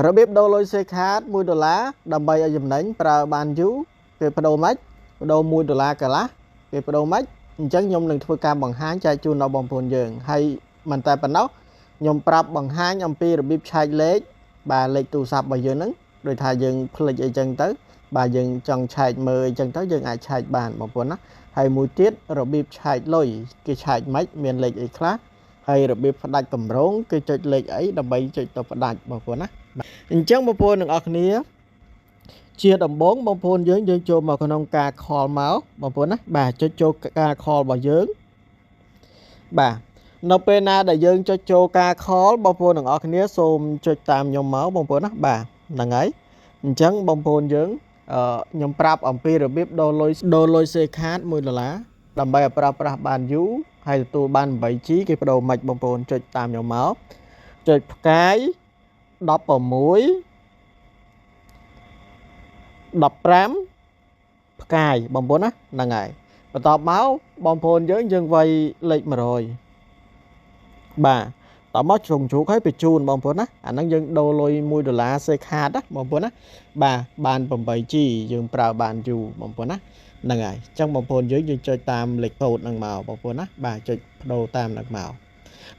របៀបដូរលុយ Cellcard 1ដុល្លារដើម្បីឲ្យចំណេញប្រើបានយូរគេបដូរម៉េចបដូរ1ដុល្លារកន្លះគេបដូរម៉េចអញ្ចឹងខ្ញុំនឹងធ្វើការបង្ហាញចែកជូនដល់បងប្អូនយើងហើយមិនតែប៉ុណ្ណោះខ្ញុំប្រាប់បង្ហាញអំពីរបៀបឆែកលេខបាទលេខទូរស័ព្ទរបស់យើងហ្នឹងដោយថាយើងភ្លេចអីចឹងទៅបាទយើងចង់ឆែកមើលអីចឹងទៅយើងអាចឆែកបានបងប្អូនណាហើយមួយទៀតរបៀបឆែកលុយគេឆែកម៉េចមានលេខអីខ្លះហើយរបៀបផ្ដាច់កម្រងគេចុចលេខអីដើម្បីចុចទៅផ្ដាច់បងប្អូនណាអញ្ចឹងបងប្អូនទាំងអស់គ្នាជាដំបូងបងប្អូនយើងយើងចូលមកក្នុងការ call មកបងប្អូនណាបាទចុចចូលការ call របស់យើងបាទនៅពេលណាដែលយើងចុចចូលការ call បងប្អូនទាំងអស់គ្នាសូមចុចតាមខ្ញុំមកបងប្អូនណាបាទហ្នឹងហើយអញ្ចឹងបងប្អូនយើងខ្ញុំប្រាប់អំពីរបៀបដូរលុយដូរលុយ Cellcard 1ដុល្លារដើម្បីឲ្យប្រើប្រាស់បានយូរហើយទទួលបាន 8G គេបដូរមិនបងប្អូនចុចតាមខ្ញុំមកចុចផ្កាយ16 15ផ្កាយបងប្អូនណាហ្នឹងហើយបន្ទាប់មកបងប្អូនយើងយើងវាយលេខ100បាទតមកជ្រុងជ្រូកឲ្យបញ្ជូនបងប្អូនណាអាហ្នឹងយើងដូរលុយ1ដុល្លារ Cellcard ណាបងប្អូនណាបាទបាន 8G យើងប្រើបានយូរបងប្អូនណាហ្នឹងហើយអញ្ចឹងបងប្អូនយើងយើងចុចតាមលេខកូដហ្នឹងមកបងប្អូនណាបាទចុចបដូរតាមហ្នឹងមក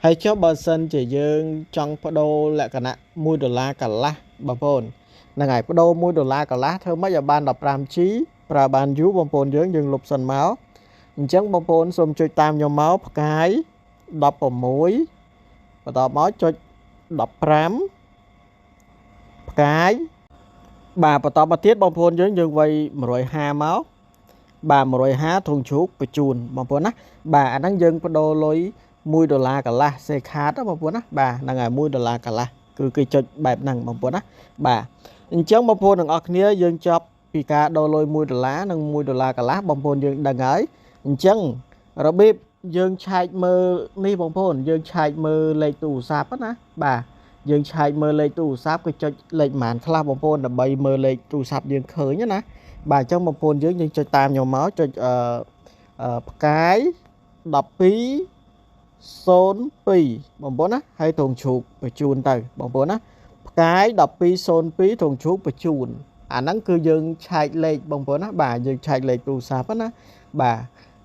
ហើយចុះបើសិនជាយើងចង់បដូរលក្ខណៈ1ដុល្លារកន្លះបងប្អូនហ្នឹងហើយបដូរ1ដុល្លារកន្លះធ្វើម៉េចឲ្យបាន 15G ប្រើបានយូរបងប្អូនយើងយើងលុបសិនមកអញ្ចឹងបងប្អូនសូមចុចតាមខ្ញុំមកផ្កាយ16បន្ទាប់មកចុច15ផ្កាយបាទបន្តមកទៀតបងប្អូនយើងយើងវាយ150មកបាទ150ធុងជ្រូកបញ្ជូនបងប្អូនណាបាទអាហ្នឹងយើងបដូរលុយ1ដុល្លារកន្លះ Cellcard បងប្អូនណាបាទហ្នឹងហើយ1ដុល្លារកន្លះគឺគេចុចបែបហ្នឹងបងប្អូនណាបាទអញ្ចឹងបងប្អូនទាំងអស់គ្នាយើងចប់ពីការដូរលុយ1ដុល្លារនិង1ដុល្លារកន្លះបងប្អូនយើងដឹងហើយអញ្ចឹងរបៀបយើងឆែកមើលនេះបងប្អូនយើងឆែកមើលលេខទូរស័ព្ទណាបាទយើងឆែកមើលលេខទូរស័ព្ទគឺចុចលេខប៉ុន្មានខ្លះបងប្អូនដើម្បីមើលលេខទូរស័ព្ទយើងឃើញណាបាទអញ្ចឹងបងប្អូនយើងយើងចុចតាមខ្ញុំមកចុចអឺផ្កាយ12 02បងប្អូនណាហើយទ្រង់ជ្រូកបញ្ជូនទៅបងប្អូនណាផ្កាយ1202ទ្រង់ជ្រូកបញ្ជូនអាហ្នឹងគឺយើងឆែកលេខបងប្អូនណាបាទយើងឆែកលេខទូរស័ព្ទណាបាទ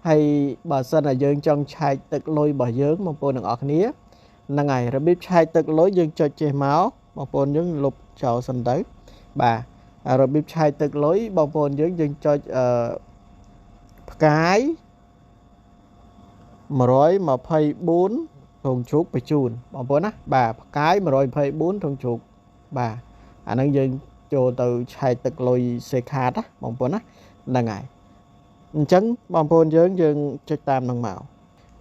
ហើយបើសិនតែយើងចង់ឆែកទឹកលុយរបស់យើងបងប្អូនទាំងអស់គ្នាហ្នឹងហើយរបៀបឆែកទឹកលុយយើងចុចចេះមកបងប្អូនយើងលុបចោលសិនទៅបាទរបៀបឆែកទឹកលុយបងប្អូនយើងយើងចុចអឺផ្កាយ124ធុងជ្រូកបញ្ជូនបងប្អូនណាបាទផ្កាយ124ធុងជ្រូកបាទអាហ្នឹងយើងចូលទៅឆែកទឹកលុយ Cellcard ណាបងប្អូនណាហ្នឹងហើយអញ្ចឹងបងប្អូនយើងយើងចុចតាមនឹងមក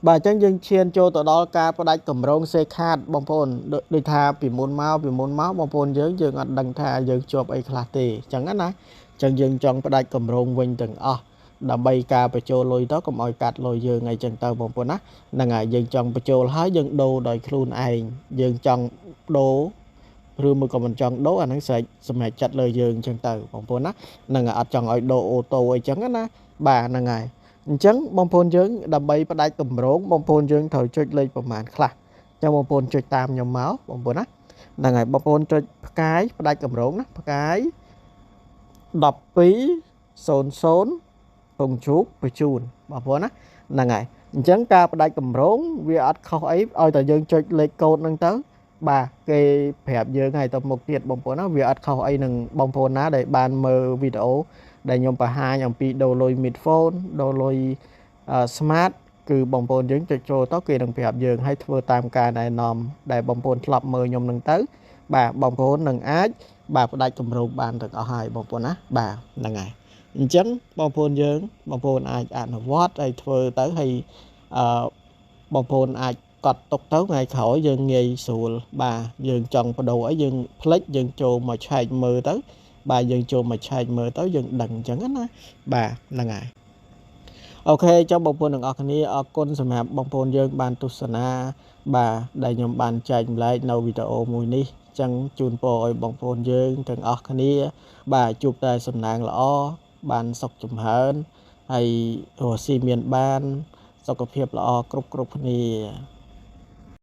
បាទអញ្ចឹងយើងឈានចូលទៅដល់ការផ្ដាច់កម្រង Cellcard បងប្អូនដូចថាពីមុនមកពីមុនមកបងប្អូនយើងយើងអត់ដឹងថាយើងជាប់អីខ្លះទេអញ្ចឹងណាអញ្ចឹងយើងចង់ផ្ដាច់កម្រងវិញទាំងអស់ដើម្បីការបញ្ចូលលុយទៅកុំឲ្យកាត់លុយយើងអីចឹងទៅបងប្អូនណាហ្នឹងហើយយើងចង់បញ្ចូលហើយយើងដូរដោយខ្លួនឯងយើងចង់ដូរឬមួយក៏មិនចង់ដូរអាហ្នឹងស្រេចសម្រាប់ចាត់លើយើងអញ្ចឹងទៅបងប្អូនណាហ្នឹងហើយអត់ចង់ឲ្យដូរ auto អីចឹងណាបាទហ្នឹងហើយអញ្ចឹងបងប្អូនយើងដើម្បីផ្ដាច់កម្រងបងប្អូនយើងត្រូវចុចលេខប្រមាណខ្លះអញ្ចឹងបងប្អូនចុចតាមខ្ញុំមកបងប្អូនណាហ្នឹងហើយបងប្អូនចុចផ្កាយផ្ដាច់កម្រងណាផ្កាយ1200ធុងជ្រូកបញ្ជូនបងប្អូនណាហ្នឹងហើយអញ្ចឹងការផ្ដាច់កម្រងវាអត់ខុសអីឲ្យតែយើងចុចលេខកូដហ្នឹងទៅបាទគេប្រាប់យើងឲ្យទៅមុខទៀតបងប្អូនណាវាអត់ខុសអីនឹងបងប្អូនណាដែលបានមើលវីដេអូដែលខ្ញុំបង្ហាញអំពីដូរលុយ Midphone ដូរលុយ Smart គឺបងប្អូនយើងចុចចូលទៅគេនឹងប្រាប់យើងឲ្យធ្វើតាមការណែនាំដែលបងប្អូនធ្លាប់មើលខ្ញុំនឹងទៅបាទបងប្អូននឹងអាចបាទផ្ដាច់កម្រងបានទាំងអស់ហើយបងប្អូនណាបាទហ្នឹងហើយអញ្ចឹងបងប្អូនយើងបងប្អូនអាចអនុវត្តហើយធ្វើទៅហើយអឺបងប្អូនអាចកត់ទុកទៅថ្ងៃក្រោយយើងងាយស្រួលបាទយើងចង់បដូរអីយើងភ្លេចយើងចូលមកឆែកមើលទៅបាទយើងចូលមកឆែកមើលទៅយើងដឹងអញ្ចឹងណាបាទហ្នឹងហើយ OK ចុះបងប្អូនទាំងអស់គ្នាអរគុណសម្រាប់បងប្អូនយើងបានទស្សនាបាទដែលខ្ញុំបានចែកម្លែកនៅវីដេអូមួយនេះចឹងជូនពរឲ្យបងប្អូនយើងទាំងអស់គ្នាបាទជួបតែសំណាងល្អបានសុខចម្រើនហើយរស់ស៊ីមានបានសុខភាពល្អគ្រប់គ្រប់គ្នា